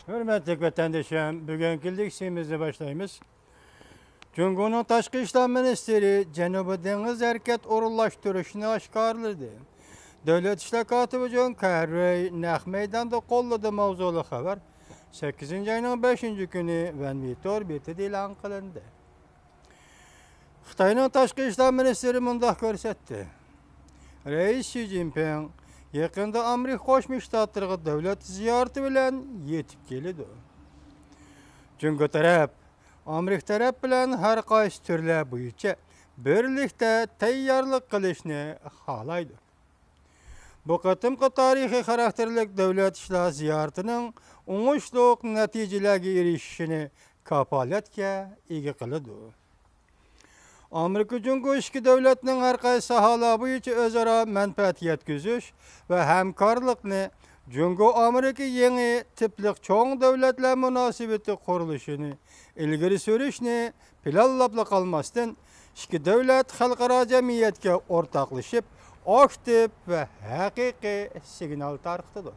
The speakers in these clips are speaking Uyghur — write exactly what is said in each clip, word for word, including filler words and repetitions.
ھۆرمەتلىك ۋەتەندىشىم، بۈگۈنكى لېكسىيىمىزنى باشلايمىز. جۇڭگونىڭ تاشقى ئىشلار مىنىستىرى جەنۇبىي دېڭىز ھەرىكەت ئورۇنلاشتۇرۇشنى ئاشكارىلىدى. دۆلەت ئىشلار كاتىپى جون كەررىي نەق مەيداندا قوللىدى ماۋزۇلۇق خەۋەر سەككىزىنچى ئاينىڭ بەشىنچى كۈنى ۋەنۋېيتور بېتىدە ئېلان قىلىندى. خىتاينىڭ تاشقى ئىشلار مىنىستىرى مۇنداق كۆرسەتتى: رەئىس شى جىنپىڭ يېقىندا ئامېرىكا قوشما شتاتلىرىغا دۆلەت زىيارىتى بىلەن يېتىپ كېلىدۇ. جۇڭگو تەرەپ ئامېرىكا تەرەپ بىلەن ھەر قايسى تۈرلەر بويىچە بىرلىكتە تەييارلىق قىلىشنى خالايدۇ. بۇ قېتىمقى تارىخىي خاراكتېرلىك دۆلەت ئىشلار زىيارىتىنىڭ ئوڭۇشلۇق نەتىجىلەرگە ئېرىشىشىنى كاپالەتكە ئىگە قىلىدۇ. ئامېرىكا جۇڭگو ئىككى دۆلەتنىڭ ھەر قايسى ساھەلەر بويىچە ئۆزئارا مەنپەئەت يەتكۈزۈش ۋە ھەمكارلىقنى جۇڭگو ئامېرىكا يېڭى تىپلىق چوڭ دۆلەتلەر مۇناسىۋىتى قۇرۇلۇشىنى ئىلگىرى سۈرۈشنى پىلانلاپلا قالماستىن، ئىككى دۆلەت خەلقئارا جەمئىيەتكە ئورتاقلىشىپ، ئاكتىپ ۋە ھەقىقىي سىگنال تارقىتىدۇ.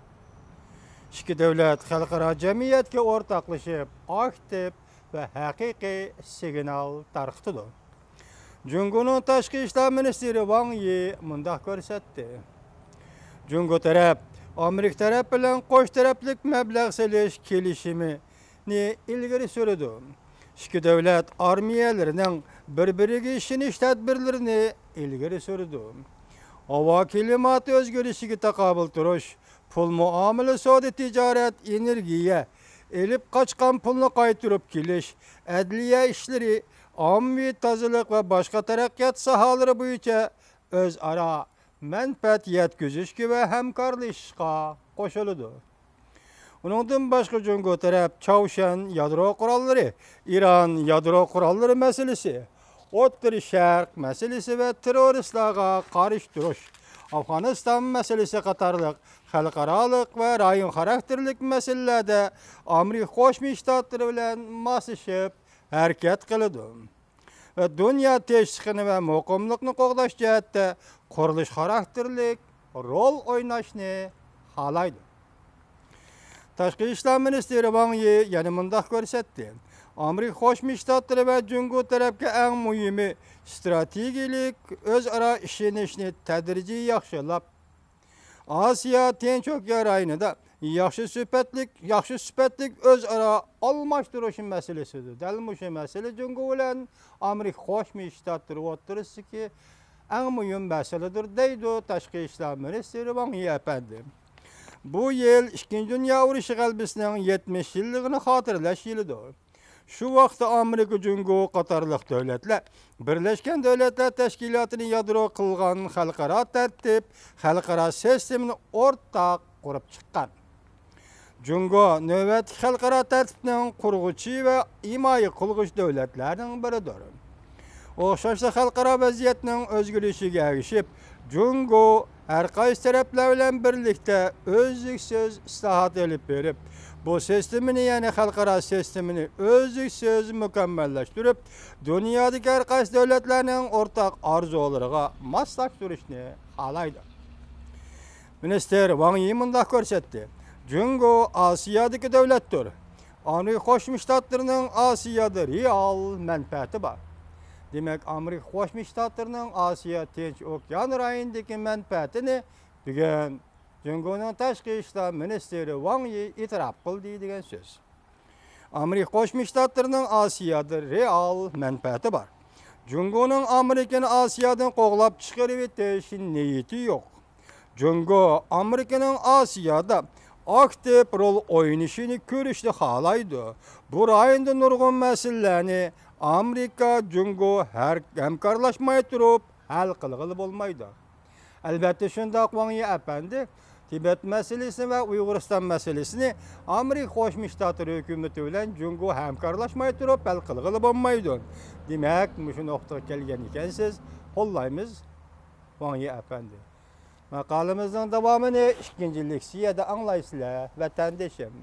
ئىككى دۆلەت خەلقئارا جەمئىيەتكە ئورتاقلىشىپ، ئاكتىپ ۋە ھەقىقىي سىگنال تارقىتىدۇ. جۇڭگونىڭ تاشقى ئىشلار مىنىستىرى ۋاڭ يى مۇنداق كۆرسەتتى: جۇڭگو تەرەپ ئامېرىكا تەرەپ بىلەن قوش تەرەپلىك مەبلەغ سېلىش كېلىشىمىنى ئىلگىرى سۈرىدۇ. ئىككى دۆلەت ئارمىيەلىرىنىڭ بىر-بىرىگە ئىشىنىش تەدبىرلىرىنى ئىلگىرى سۈرىدۇ. ھاۋا كىلىماتى ئۆزگىرىشىگە تاقابىل تۇرۇش، پۇل مۇئامىلە، سودا تىجارەت، ئېنېرگىيە، ئېلىپ قاچقان پۇلنى قايتۇرۇپ كېلىش، ئەدلىيە ئىشلىرى، ئاممىۋى تازىلىق ۋە باشقا تەرەققىيات ساھەلىرى بويىچە ئۆزئارا مەنپەئەت يەتكۈزۈشكە ۋە ھەمكارلىشىشقا قوشۇلىدۇ. ئۇنىڭدىن باشقا، جۇڭگو تەرەپ چاۋشيەن يادرو قوراللىرى، ئىران يادرو قوراللىرى مەسىلىسى، ئوتتۇرا شەرق مەسىلىسى ۋە تېررورىستلارغا قارشى تۇرۇش، ئافغانىستان مەسىلىسى قاتارلىق خەلقئارالىق ۋە رايون خاراكتېرلىك مەسىلىلەردە ئامېرىكا قوشما شتاتلىرى بىلەن ماسلىشىپ ھەرىكەت قىلىدۇ. ۋە دۇنيا تىنچلىقىنى ۋە مۇقىملىقنى قوغداش جەھەتتە قۇرۇلۇش خاراكتېرلىك رول ئويناشنى خالايدۇ. تاشقى ئىشلار مىنىستىرى ۋاڭ يى يەنە مۇنداق كۆرسەتتى: ئامېرىكا قوشما شتاتلىرى ۋە جۇڭگو تەرەپكە ئەڭ مۇھىمى، ئىستراتېگىيەلىك ئۆزئارا ئىشىنىشنى تەدرىجىي ياخشىلاپ، ئاسىيا تىنچ ئوكيان رايونىدا ياخشى سۈپەتلىك، ياخشى سۈپەتلىك ئۆزئارا ئالماشتۇرۇش مەسىلىسىدۇر. دەل مۇشۇ مەسىلە جۇڭگو بىلەن ئامېرىكا قوشما شتاتلىرى ئوتتۇرىسىدىكى ئەڭ مۇھىم مەسىلىدۇر، دەيدۇ تاشقى ئىشلار مىنىستىرى ۋاڭ يى ئەپەندى. بۇ يىل ئىككىنچى دۇنيا ئۇرۇشى غەلىبىسىنىڭ يەتمىش يىللىقىنى خاتىرىلەش يىلىدۇر. شۇ ۋاقىتتا ئامېرىكا، جۇڭگو قاتارلىق دۆلەتلەر بىرلەشكەن دۆلەتلەر تەشكىلاتىنى يادرو قىلغان خەلقئارا تەرتىپ، خەلقئارا سىستېمىنى ئورتاق قۇرۇپ چىققان. جۇڭگو نۆۋەتتىكى خەلقئارا تەرتىپنىڭ قۇرغۇچى ۋە ھىمايە قىلغۇچى دۆلەتلەرنىڭ بىرىدۇر. ئوخشاشلا خەلقئارا ۋەزىيەتنىڭ ئۆزگىرىشىگە ئەگىشىپ، جۇڭگو ھەر قايسى تەرەپلەر بىلەن بىرلىكتە ئۈزلۈكسىز ئىسلاھات ئېلىپ بېرىپ، بۇ سىستېمىنى، يەنى خەلقئارا سىستېمىنى ئۈزلۈكسىز مۇكەممەللەشتۈرۈپ، دۇنيادىكى ھەر قايسى دۆلەتلەرنىڭ ئورتاق ئارزۇلىرىغا ماسلاشتۇرۇشنى خالايدۇ. مىنىستىر ۋاڭ يى مۇنداق كۆرسەتتى: جۇڭگو ئاسىيادىكى دۆلەتتۇر. ئامېرىكا قوشما شتاتلىرىنىڭ ئاسىيادا رېئال مەنپەئەتى بار. دېمەك، ئامېرىكا قوشما شتاتلىرىنىڭ ئاسىيا تىنچ ئوكيان رايونىدىكى مەنپەئەتىنى بۈگۈن جۇڭگونىڭ تاشقى ئىشلار مىنىستىرى ۋاڭ يى ئېتىراپ قىلدى دېگەن سۆز. ئامېرىكا قوشما شتاتلىرىنىڭ ئاسىيادا رېئال مەنپەئەتى بار. جۇڭگونىڭ ئامېرىكىنى ئاسىيادىن قوغلاپ چىقىرىۋېتىش نىيىتى يوق. جۇڭگو ئامېرىكىنىڭ ئاسىيادا ئاكتىپ رول ئوينىشىنى كۆرۈشنى خالايدۇ. بۇ رايوندا نۇرغۇن مەسىلىلەرنى ئامېرىكا، جۇڭگو ھەر-، ھەمكارلاشماي تۇرۇپ ھەل قىلغىلى بولمايدۇ. ئەلۋەتتە شۇنداق، ۋاڭ يى ئەپەندى، تىبەت مەسىلىسى ۋە ئۇيغۇرىستان مەسىلىسىنى ئامېرىكا قوشما شتاتلىرى ھۆكۈمىتى بىلەن جۇڭگو ھەمكارلاشماي تۇرۇپ ھەل قىلغىلى بولمايدۇ. دېمەك، مۇشۇ نۇقتىغا كەلگەن ئىكەنسىز، قوللايمىز، ۋاڭ يى ئەپەندى. ماقالىمىزنىڭ داۋامىنى ئىككىنچى لېكسىيەدە ئاڭلايسىلەر، ۋەتەندىشىم.